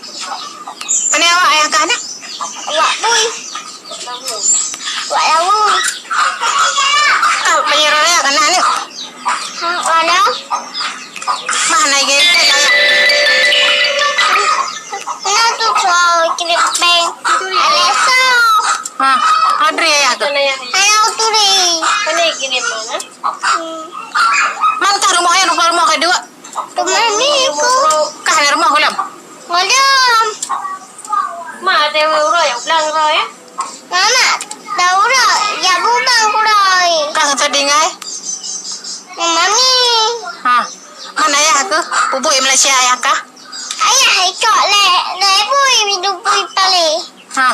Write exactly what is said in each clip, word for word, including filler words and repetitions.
Pane awak ayah kah na? Awak bui. Awak lawu. Kah menyerah ya kah na ni? Ha, mana? Mana gaya? Na tu cowok kiripeng. Aleso. Ha, Adri ayah tu. Ayo turi. Mana gini mana? Hmm. Man kah rumah ayah, rumah, rumah kedua? Teumani ku. Kah rumoh gohlom? Gohlom. Ma, ada uroe nyang pulang uroe, ya? Mama, ada uroe, ya bubang uroe. Kah tadi ngai? Mami. Ha. Man ayah kah? Bubui Malaysia ayah kah? Ayah ikot le, le bui minum bui pale. Ha.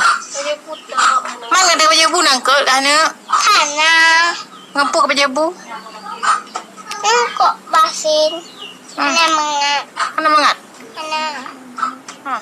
Man ada baju bu nangkot kah, Neuk? Hana. Ngeupok baju bu? Ngeupok basin. Hmm. Hana mangat. Hana mangat? Hana. Ha.